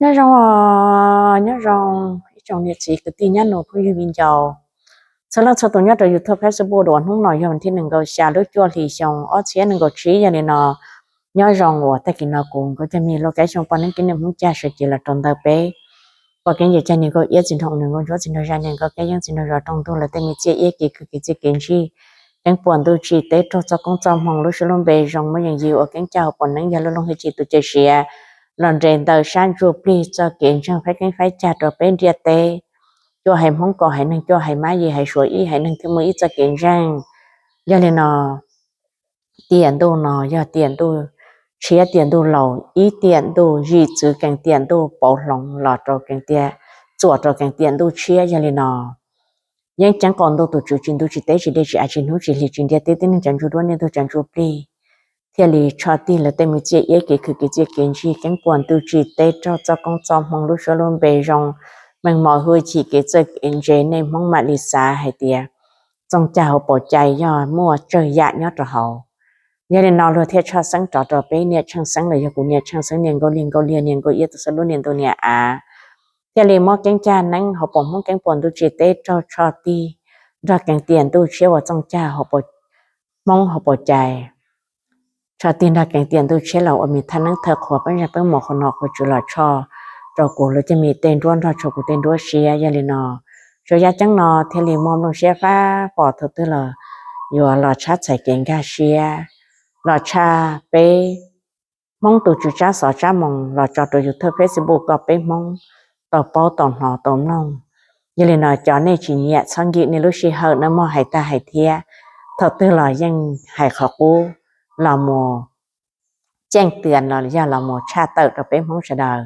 Nyob zoo, nyob zoo ib tsoom niam txiv kwv tij nyab nus phooj ywg viv ncaus txhua leej txhua tus nyob rau YouTube, Facebook dua. Hnub no yog thib nees nkaum xya lub cuaj hli xyoo ob txhiab nees nkaum tsib. Yog li no, nyob zoo uas tag kis no kuv Nkauj Cag Mim Lauj Kab Xyooj poj neeb keeb niam Hmoob Cag sawv cev los rau ntawm peb pom keeb yawm cag niam Nkauj Iab txiv nraug, niam Nkauj Ntsuab txiv nraug, zaj niam Nkauj Kab Yeeb txiv nraug, zov rooj ntuj lawv tej me txiaj iab kev khwv kev txiaj kev ntsig, keeb puas ntuj tsim teb raug txoj koob txoj hmoo lub suab lub npe zoo muaj yeej yig ua keeb cag hauv paus neeb yog lub looj hwj chim tus cawm siav los nres ntawm sab ntsuj plig txoj kev ntseeg faib keeb faib cag rau peb ntiaj teb. Cuaj haiv Hmoob, kaum haiv neeg, cuaj haiv mab, yim haiv suav, ib haiv neeg thiaj muaj ib txoj kev ntseeg. Yog li no, tiam ntuj no yog tiam ntuj tshiab tiam ntuj laus, ib tiam ntuj yim txwv kees tiam ntuj pauv hloov los rau kees tiam, txuam rau kees tiam ntuj tshiab. Yog li no, yeeb ceeb qaum ntuj tus tswv tsis ntuj tsis teb tsis dej tsis av tsis hnub tsis hli tsis ntiaj teb tib neeg cov ntsuj duab niaj ntug cov ntsuj plig thiaj li tshoj tig lawv tej me txiaj iab kev khwv kev txiaj kev ntsig, keeb puas ntuj tsim teb raug txoj koob txoj hmoo lub suab lub npe zoo, meej mom hwj chim kev txawj kev ntse, nej Hmoob mam li xav hais tias txooj cag hauv paus cai yog muaj tsawg yam nyob rau hauv. Yog li no luag thiaj tshoj xeeb rov rau peb niam tsheej xeeb los yog kuv niam tsheej xeeb niam Nkauj Lig Nkauj Liag niam Nkauj Iab tus xab lub niam ntu niam av, thiaj li muab keeb cag neeb hauv paus Hmoob keeb puas ntuj tsim teb raug tshoj tig nrog kees tiam ntuj tshiab uas txooj cag hauv paus, Hmoob hauv paus cai, tshoj tig nrog kees tiam ntuj tshiab los ua me thaj neeb thawj qhuas peb zaj peb mos qhuas nom qhuas tswv los tshoj rau kuv lub cag mim tej nruab nrog tshua kuv tej nruab siab. Yog li no, tsuas yaj ceeb no thiaj li muaj nplooj siab fab fo thaum twg los yuav los tshab txhais kev nkag siab, los tshaj peb Hmoob tus tswv tsab xov tsab moos los tso rau YouTube, Facebook kom peb Hmoob tau paub tau hnov tau mloog. Yog li no cov nej tsis nyiam txhob nkim nej lub sij hawm nawb mog, hais tag hais thiab thaum twg los yeej hais qhov qub los mus ceej tias los yog los mus tshaj tawm rau peb Hmoob sawv daws.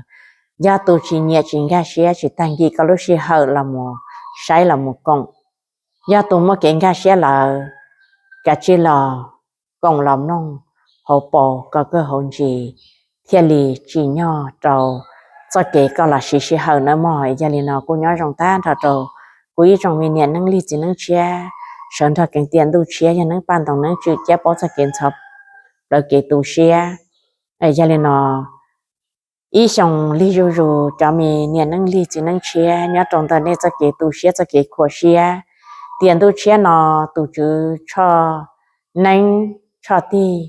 Yog tus tsis nyiam tsis nkag siab tsis tag nkim koj lub sij hawm los mus saib los mus koom. Yog tus muaj kev nkag siab lawm, kav tsij los koom los mloog hauv paus kom kawg hauv ntsis thiaj li tsim nyog rau txoj kev koj los siv sij hawm nawb mog. Yog li no kuj nyob zoo tag nrho rau kuv ib tsoom me niam neeb lig txiv neeb tshiab sawv nrog kees tiam ntuj tshiab yog neeb paj ntoo neeb tswm ciab paub txoj kev ntxhov plawv kev tu siab. Yog li no, ib xyoos lig zuj zus cov me niam neeb lig txiv neeb tshiab nyob rau ntawm nej txoj kev tu siab txoj kev khuam siab. Tiam ntuj tshiab no tus tswv tshoj neeb tshoj tig,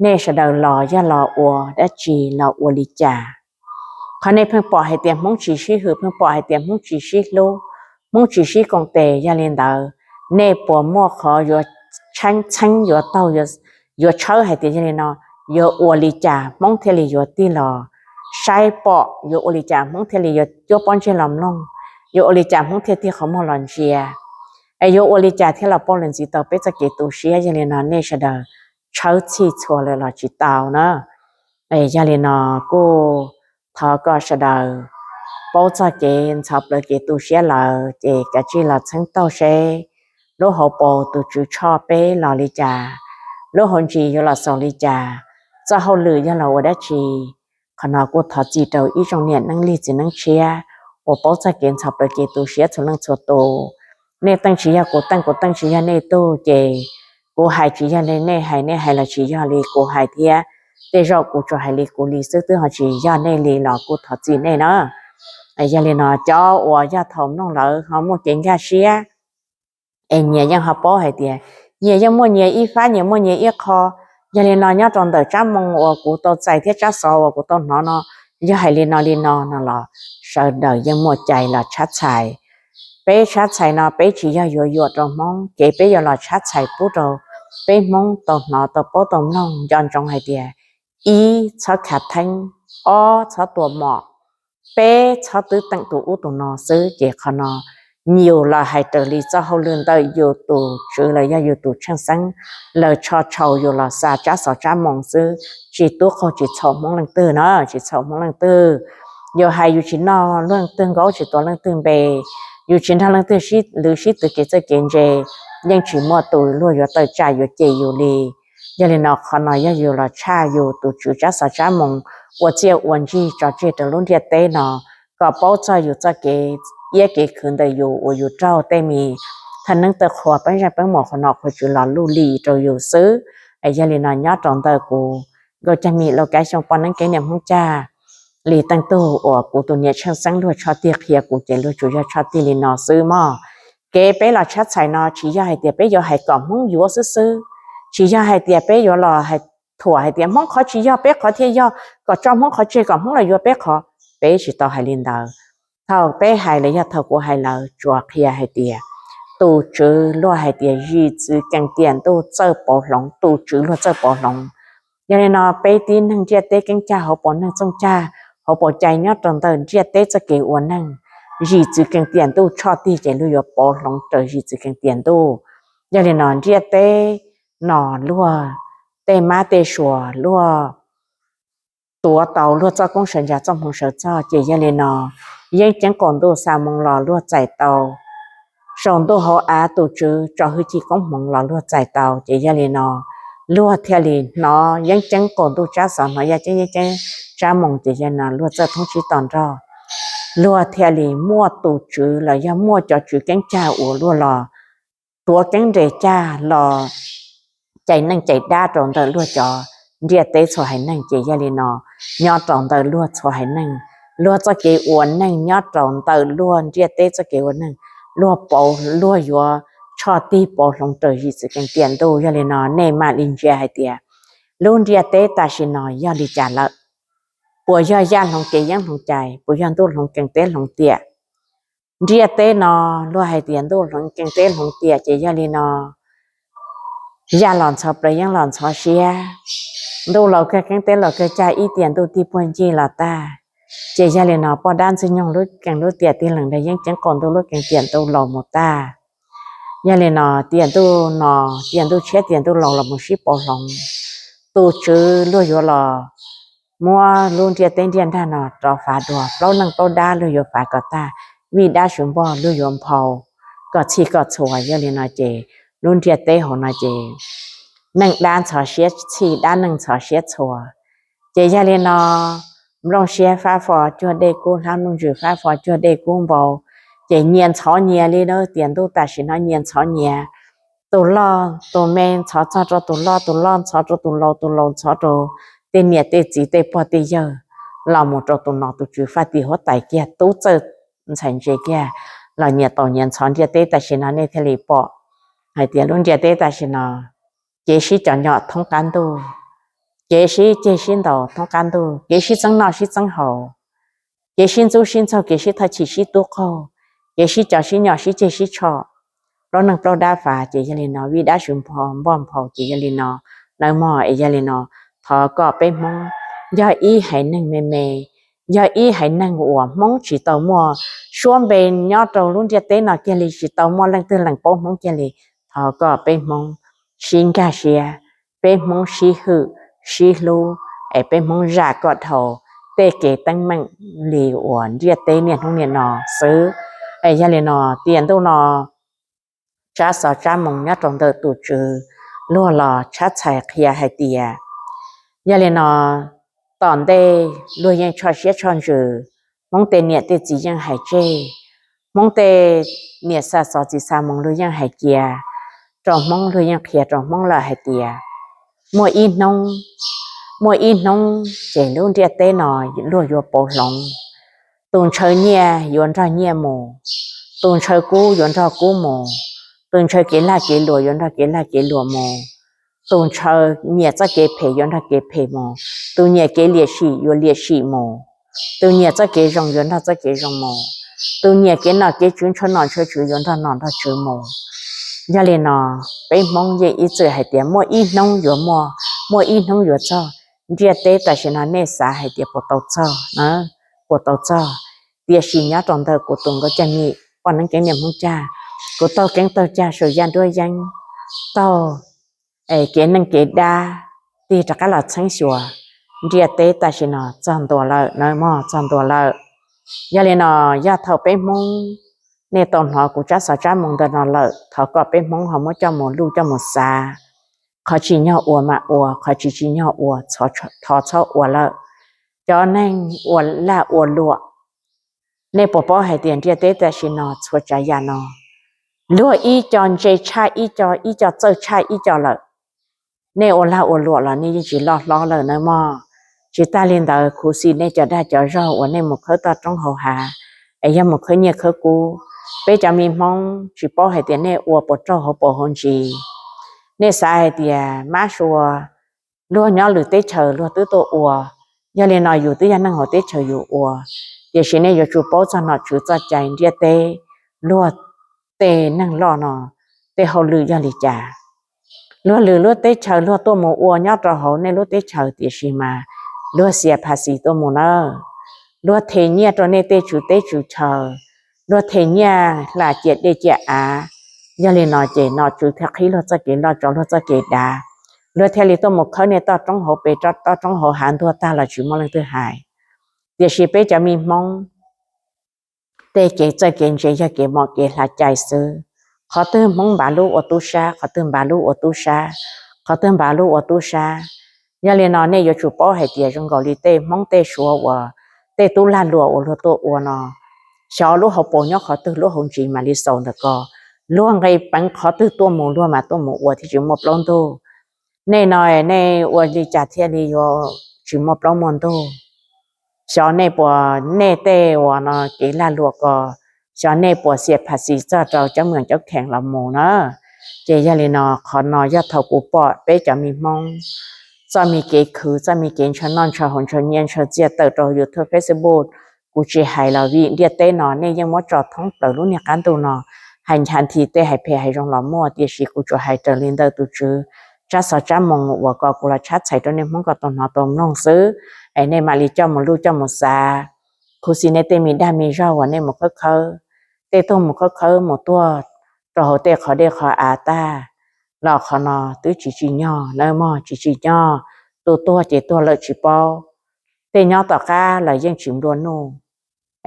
nej sawv daws los yog los ua dab tsi los ua li cas? Qhov nej pheej pom hais tias Hmoob tsis sib hwm, pheej pom hais tias Hmoob tsis sib hlub, Hmoob tsis sib koom tes, yog li ntawd nej puas muaj qhov yuav tshawb txheeb yuav taug, yuav tshawb hais tias yog li no yuav ua li cas Hmoob thiaj li yuav tig los saib pom, yuav ua li cas Hmoob thiaj li yuav cuab pob ntseg los mloog, yuav ua li cas Hmoob thiaj tig qhov muag los ntsia, es yuav ua li cas thiaj los pauj lus ntxiv tau peb txoj kev tu siab? Yog li no nej sawv daws tshawb txhij txhua lawm los tsis tau na. Yog li no kuj thov kom sawv daws paub txoj kev ntxhov plawv kev tu siab lawm ces kav tsij los txheeb taug seb lub hauv paus tus tswv tshoj peb los li cas, lub hauv ntsis yuav los xaus li cas, txoj hauj lwm yog los ua dab tsi. Qhov no kuj thov txim rau ib tsoom niam neeb lig txiv neeb tshiab uas paub txoj kev ntxhov plawv kev tu siab txhua leej txhua tus. Nej teej tsis yog kuv teej, kuv teej tsis yog nej tug, ces kuv hais tsis yog li nej hais, nej hais los tsis yog li kuv hais thiab. Tej zaum kuv tsuas hais li kuv li xwb twb ho tsis yog nej li los kuj thov txim nej na. Yog li no cov uas yog thaum mloog lawm ho muaj kev nkag siab, es nyias yeej ho paub hais tias nyias yeej muaj nyias ib fab, nyias muaj nyias ib qho. Yog li no nyob rau ntawm tsab moo uas kuv tau txais thiab tsab xov uas kuv tau hnov no, yog hais li no li no no los sawv daws yeej muaj cai los tshab txhais. Peb tshab txhais no peb tsis yog yuav yuam rau Hmoob, kev peb yuav los tshab txhais pub rau peb Hmoob tau hnov tau paub tau mloog nco ntsoov hais tias ib, txhob khav theeb, ob, txhob tua mom, peb, txhob twb teem tus ub tus no xwb. Ces qhov no yus los hais raws li txoj hauj lwm ntawm yus tus tswv los yog yus tus tsheej xeeb, lawv tshoj tshau yus los xa tsab xov tsab moo xwb, tsis tub qaug tsis txhaum Hmoob leej twg no, tsis txhaum Hmoob leej twg. Yus hais yus tsis noj leej twg nkaub, tsis tuav leej twg npe, yus tsis nrog leej twg sib lwv sib tw kev txawj kev ntse, yeej tsis muaj tus luag yuav tawm tsam yuav cem yus li. Yog li no qhov no yog yus los tshaj yus tus tswv tsab xov tsab moo ua txiaj ua ntsig tso tseg rau lub ntiaj teb no, kom paub txog yus txoj kev iab kev khwv ntawm yus uas yus raug tej me thaj neeb tawj qhua peeb zeej peeb mom qhuas nom qhuas tswv los luj li rau yus xwb. Yog li no nyob rau ntawm kuv Nkauj Cag Mim Lauj Kab Xyooj poj neeb keeb niam Hmoob Cag li tej tug uas kuv tus niam Tsheej Xeeb luag tshoj tig qhia kuv ces luag tsuas yog tshoj tig li no xwb mog. Kev peb los tshab txhais no tsis yog hais tias peb yuav hais kom Hmoob yuav xwb xwb, tsis yog hais tias peb yuav los hais thuam hais tias Hmoob qhov tsis yog peb qhov thiaj yog, kom tso Hmoob qhov tseg kom Hmoob los yuav peb qhov. Peb tsis tau hais li ntawd. Thaum peb hais los yog thaum kuv hais lawm tsuas qhia hais tias tus Tswv luag hais tias zim txwv kees tiam ntuj txawj pauv hloov, tus Tswv luag txawj pauv hloov. Yog li no peb tib neeg ntiaj teb keeb cag hauv paus neeg txooj cag hauv paus cai nyob rau ntawm ntiaj teb txoj kev ua neeg, zim txwv kees tiam ntuj tshoj tig ces luag yuav pauv hloov raws zim txwv kees tiam ntuj. Yog li no ntiaj teb no luag tej mab tej suav luag tuav tau luag txoj koob sawv ntsa txoj hmoov sawv txog ces yog li no yeeb ceeb qaum ntuj xa moo los luag txais tau, saum ntuj hauv av tus Tswv tso hwj chim koob hmoov los luag txais tau ces yog li no luag thiaj li hnov yeeb ceeb qaum ntuj tsab xov, hnov yaj ceeb yeeb ceeb tsab moo ces yog li no luag txawj thoob tsib to nroj, luag thiaj li muaj tus Tswv los yog muaj cov tswv keeb cag uas luag los tuav keeb nres cag los cais neej cais dab rau ntawm luag cov ntiaj teb txhua haiv neeg ces yog li no nyob rau ntawm luag txhua haiv neeg, luag txoj kev ua neeg nyob rau ntawm luag ntiaj teb txoj kev ua neeg, luag pauv luag yuav tshoj tig pauv hloov raws zim txwv kees tiam ntuj. Yog li no nej mam li ntsia hais tias lub ntiaj teb tam sim no yog li cas lawm, puas yog yaj hloov kev yeeb hloov cai, puas yog ntuj hloov kees teb hloov tiam. Ntiaj teb no luag hais tias ntuj hloov kees teb hloov tiam ces yog li no yaj los ntxhov plaws yeeb los ntxhov siab, ntuj laus kawg keeb teb laus kawg cag ib tiam ntuj tig puag ncig los tag. Ces yog li no poj dab ntxwg nyoog lub kees lub tiam tig lees nrog yeeb ceeb qaum ntuj lub kees tiam ntuj laus mus tag. Yog li no tiam ntuj no, tiam ntuj tshiab tiam ntuj laus los mus sib pauv hloov, tus Tswv luag yuav los muab lub ntiaj teb ntiaj nrag no rov fav dua, plaub leej plaub dab luag yuav fav kom tag, vij dab sum npog luag yuav nphau kom txhij kom txhua. Yog li no ces lub ntiaj teb hauv no ces neej dab ntxhov siab txhij, dab neeg ntxhov siab txhua. Ces yog li no nplooj siab fab fo cuag dej kub, hlab nplooj ntsws fab fo cuag dej kub npau, ces nyias ntxhov nyias li na, tiam ntuj tam sim no nyias ntxhov nyias, tus loj tus me ntxhov txog rau tus loj, tus loj ntxhov rau tus laus, tus laus ntxhov rau tej niam tej txiv tej pog tej yawg, los mus rau tus nom tus tswv faj tim huab tais kiag, tub txawj ntxhais ntse kiag, los nyias tau nyias ntxhov. Ntiaj teb tam sim no nej thiaj li pom hais tias lub ntiaj teb tam sim no kev sib cov nyom thoob qab ntuj, kev sib ceg sib ntaus thoob qab ntuj, kev sib txeeb noj sib txeeb haus, kev sib ntxub sib ntxaug, kev sib thawj chim sib tub qaug, kev sib cov sib nyom sib ceg sib tshom, plaub neeg plaub dab fav. Ces yog li no vij dab sum npog npoj nphau. Ces yog li no nawb mog, es yog li no thov kom peb Hmoob yog ib haiv neeg me me, yog ib haiv neeg uas Hmoob tsis tau muaj suab npe nyob rau lub ntiaj teb no kiag li, tsis tau muaj leej twg lees paub Hmoob kiag li. Thov kom peb Hmoob sib nkag siab, peb Hmoob sib hwm sib hlub, es peb Hmoob zam kom dhau tej kev teeb meem li uas ntiaj teb niaj hnub niaj no xwb. Es yog li no tiam ntuj no tsab xov tsab moo nyob rau ntawm tus Tswv luag los tshab txhais qhia hais tias, yog li no tom ntej luag yeej tshoj siab tshoj ntsws, Hmoob tej niam tej txiv yeej hais tseg, Hmoob tej niam xa xov txiv xa moo luag yeej hais cia rau Hmoob, luag yeej qhia rau Hmoob lawm hais tias muaj ib hnub, muaj ib hnub ces lub ntiaj teb no luag yuav pauv hloov. Tus ntshaw nyiaj yuav nrog nyiaj mus, tus ntshaw kub yuav nrog kub mus, tus ntshaw kev lag kev luam yuav nrog kev lag kev luam mus, tus ntshaw nyiam txoj kev phem yuav nrog kev phem mus, tus nyiam kev liam sim yuav liam sim mus, tus nyiam txoj kev zoo yuav nrog txoj kev zoo mus, tus nyiam kev nom kev tswv ntshaw nom ntshaw tswv yuav nrog nom nrog tswv mus. Yog li no peb Hmoob yeej ib txwm hais tias muaj ib hnub yuav muaj, muaj ib hnub yuav txog. Ntiaj teb tam sim no nej xav hais tias puas tau txog na, puas tau txog. Tiam sis nyob rau ntawm kuv tus nkauj Cag Mim poj neeb keeb niam Hmoob Cag, kuv taug keeb taug cag saum yaj nruab yeeb, taug kev neej kev dab tig rov qab los txheeb xyuas, ntiaj teb tam sim no txog ntua lawm na mog, txog ntua lawm. Yog li no yog thaum peb Hmoob nej tau hnov kuv tsab xov tsab moo ntawm no lawm, thov kom peb Hmoob ho muab coj mus luj coj mus xav. Qhov tsim nyog ua mam ua, qhov tsis tsim nyog ua thov txhob ua lawm. Cov neeg ua lag ua luam, nej puas paub hais tias ntiaj teb tam sim no txhua tsav yam no luag ib co ntse tshaj ib co, ib co txawj tshaj ib co lawm. Nej ua lag ua luam los nej yeej tsis loj hlob lawm nawb mog. Tsis tas li ntawd, khuv xim nej cov dag cov zog uas nej mus khawb toj roob hauv hav, es yog mus khawb nyiaj khawb kub. Peb cov me Hmoob tsis paub hais tias nej ua puas raug hauv paus hauv ntsis. Nej xav hais tias mab sua luag nyob lwm teb chaws luag twb tuaj ua, yog li no yus twb yog neeg hauv teb chaws yus ua. Tiam sis nej yuav tsum paub txog nom tswv txoj cai ntiaj teb, luag tej neeg loj no tej hauj lwm yog li cas. Luag lwm lub teb chaws luag tuaj mus ua nyob rau hauv nej lub teb chaws, tiam sis mas luag xias phas xis tuaj mus na. Luag them nyiaj rau nej tej tswv teb tswv chaw, luag them nyiaj hla ciam dej ciam av. Yog li no ces nom tswv thiaj qhib luag txoj kev loj, tso luag txoj kev dav, luag thiaj li tuaj mus khawb nej toj roob hauv pes, toj roob hauv hav ntuag tag los tsis muaj leej twg hais. Tiam sis peb cov me Hmoob, tej kev txawj kev ntse yog kev mom kev hlav cai xwb. Qhov twg Hmoob npav lub ua tub sab, qhov twg npav lub ua tub sab, qhov twg npav lub ua tub sab. Yog li no nej yuav tsum paub hais tias zoo nkaus li tej Hmoob tej Suav uas tej tub lag luam uas luag tuaj ua no, xyov lub hauv paus nyob qhov twg, lub hauv ntsis mam li xaus ntawm ko. Luag nqis peev qhov twg tuaj mus luag mam tuaj mus ua thiaj tsis muaj plaub ntug. Nej no nej ua li cas thiaj li yuav tsis muaj plaub muaj ntug? Xyov nej puas, nej tej uas no kev lag luam ko, xyov nej puas xias phas xis txog rau cov mem cov kheem los mus na. Ces yog li no, qhov no yog thaum kuv pom peb cov me Hmoob txoj me kev khwv, txoj me kev ntshaw noj ntshaw haus, ntshaw nyiaj ntshaw txiaj tawm rau YouTube, Facebook, kuv tsis hais los vim ntiaj teb no nej yeej muab tso thoob plaws lub niag qab ntuj no, hais ncha nthi tej hais phem hais zoo los muaj, tiam sis kuv tsuas hais raws li ntawm tus Tswv tsab xov tsab moo uas kom kuv los tshab txhais rau nej Hmoob kom tau hnov tau mloog xwb. Es nej mam li coj mus luj coj mus xav. Khuv xim nej tej me dag me zog uas nej mus khawb khawb, tej tug mus khawb khawb mus tuag rau hauv tej qhov dej qhov av tag, los qhov no twb tsis tsim nyog nawb mog, tsis tsim nyog. Tus tuag ces tuag lawm tsis paub, tej nyob tom qab los yeej tsis nplua nuj.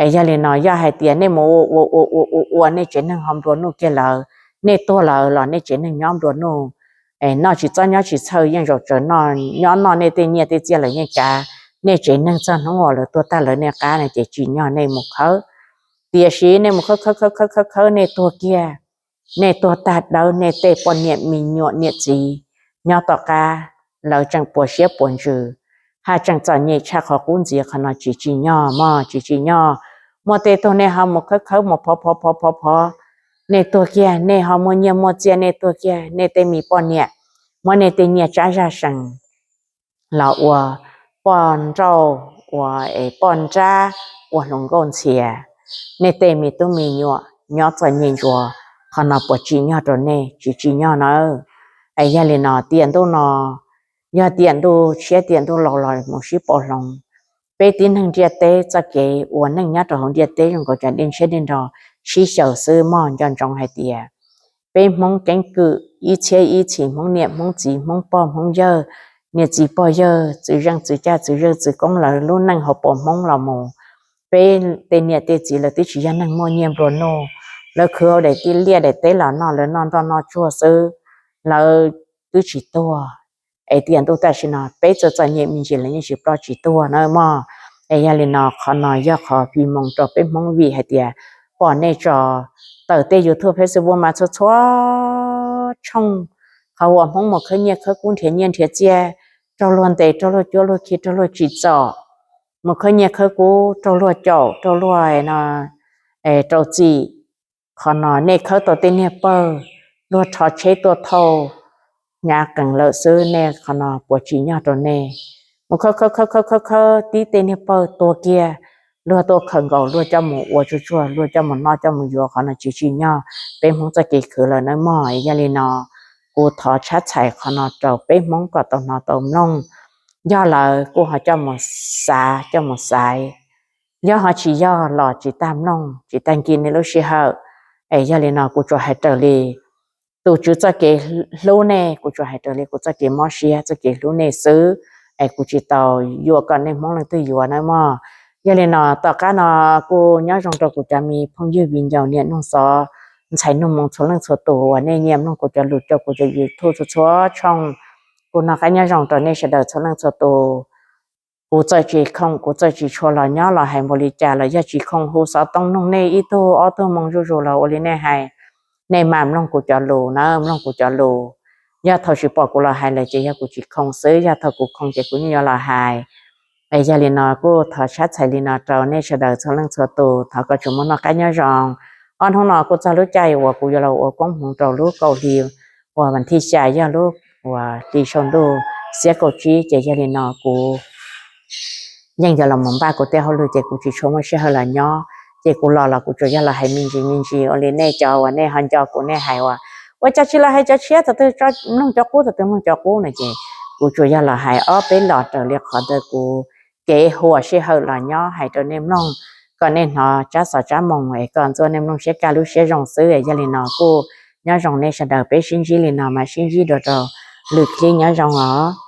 Es yog li no yog hais tias nej mus ua ua ua ua ua ua nej tsev neeg ho nplua nuj kiag lawm, nej tuag lawm los nej tsev neeg nyob nplua nuj. Es noj tsis txob nyob tsis txhawj yeej zaum tsaws noj, nyob noj nej tej nyiaj tej txiaj lawm yeej kav nej tsev neeg txog hnub uas lawv tuag tag lawv nej qab no ces tsim nyog nej mus khawb. Tiam sis nej mus khawb khawb khawb khawb khawb khawb nej tuag kiag, nej tuag tag dawb, nej tej poj niam me nyuam niam txiv nyob tom qab, lawv tseem puas siab puas ntsws, haj tseem txom nyem tshaj qhov qub ntxiv, qhov no tsis tsim nyog mog, tsis tsim nyog. Muaj tej tug nej ho mus khawb khawb mus phov phov phov phov phov, nej tuag kiag, nej ho muaj nyiaj muaj txiaj nej tuag kiag, nej tej me poj niam muab nej tej nyiaj tsab zaj seem los ua poj nrauj, ua es poj nrab, ua hluas nkauj ntxhias, nej tej me tub me nyuam nyob txom nyem ntsuav, qhov no puas tsim nyog rau nej? Tsis tsim nyog nawb. Es yog li no tiam ntuj no, yog tiam ntuj tshiab tiam ntuj laus los mus sib pauv hloov. Peb tib neeg ntiaj teb txoj kev ua neej nyob rau hauv ntiaj teb zoo nkaus cov dej ntshiab dej nrog sib xyaw xwb mog. Nco ntsoov hais tias peb Hmoob keeb kwm ib txhiab ib txhis, Hmoob niam Hmoob txiv, Hmoob pog Hmoob yawg, niam txiv pog yawg, txwv zeej txwv caj, txwv zej txwv koob, lawv lub neej hauv paus Hmoob los mus, peb tej niam tej txiv lawv twb tsis yog neeg muaj nyiaj nplua nuj, lawv khwv hauv daim tij liaj daim teb los noj, lawv noj nroj noj tsuag xwb, lawv twb tsis tuag. Es tiam ntuj tam sim no peb txawm txom nyem me ntsis los yeej tsis ploj tsis tuag nawb mog. Es yog li no qhov no yog qhov fij moo rau peb Hmoob vim hais tias pom nej tso tawm tej YouTube Facebook mas txhua txhua tshooj, qhov uas Hmoob mus khawb nyiaj khawb kub nrhiav nyiaj nrhiav txiaj, raug luag ntes, raug luag cuab luag khi, raug luag tsim txom, mus khawb nyiaj khawb kub, raug luag caum, raug luag no, rau txim. Qhov no nej khawb tau tej niag pawg, luag rho tsheb tuaj thauj hnyav qees lawm xwb, nej qhov no puas tsim nyog rau nej? Mus khawb khawb khawb khawb khawb khawb tib tej niag pawg tuag kiag, luag tuaj khaws nkaus luag coj mus ua tsuag tsuag, luag coj mus noj coj mus yuav, qhov no tsis tsim nyog peb Hmoob txoj kev khwv lawm nawb mog. Yog li no kuv thov tshab txhais qhov no rau peb Hmoob kom tau hnov tau mloog. Yog lawm kuj ho coj mus xav coj mus xaiv, yog ho tsis yog los tsis tag mloog tsis tag nkim nej lub sij hawm. Es yog li no kuv tsuas hais raws li tus Tswv txoj kev hlub nej, kuv tsuas hais raws li kuv txoj kev mob siab txoj kev hlub nej xwb. Es kuv tsis tau yuam kom nej Hmoob leej twg yuav nawb mog. Yog li no tom qab no kuj nyob zoo rau kuv cov me phooj ywg viv ncaus niam noog xov ntxhais noog moo txhua leej txhua tus uas nej nyiam mloog kuv cov lus rau kuv cov YouTube txhua txhua tshooj. Kuv noj qab nyob zoo rau nej sawv daws txhua leej txhua tus. Kuv txawm tsis khoom kuv txawm tsis tshua los nyob los hais npaum li cas los yog tsis khoom hu xov tooj noog nej ib tug ob tug moo zuj zus los ua li nej hais. Nej mam mloog kuv cov lus na, mloog kuv cov lus. Yog thaum tsis pom kuv los hais lawm ces yog kuv tsis khoom xwb, yog thaum kuv khoom ces kuv yeej yuav los hais. Es yog li no kuj thov tshab txhais li no rau nej sawv daws txhua leej txhua tus, thov kom tsuas muaj noj qab nyob zoo. Ob hnub no kuj txog lub caij uas kuv yuav los ua koob hmoov rau lub kaum hli uas vas thib xya yog lub uas hli saum ntuj xiab kaum tsib, ces yog li no kuv yeej yog los mus npaj kuv tej hauj lwm ces kuv tsis tshua muaj sij hawm los nyob, ces kuv los los kuv tsuas yog los hais me ntsis me ntsis ua li nej cov uas nej ho nco kuv nej hais uas ua cas tsis los hais cov tshiab, thaum twg mloog cov qub, thaum twg mloog cov qub no ces kuv tsuas yog los hais ob peb los raws li qhov ntawd kuv kev huam sij hawm los nyob hais rau nej mloog, kom nej hnov tsab xov tsab moo es kom ntxuaj nej mloog siab kaj lub siab zoo xwb. Yog li no kuj nyob zoo nej sawv daws, peb sib ntsib li no mas sib ntsib dua rau lwm clip, nyob zoo os.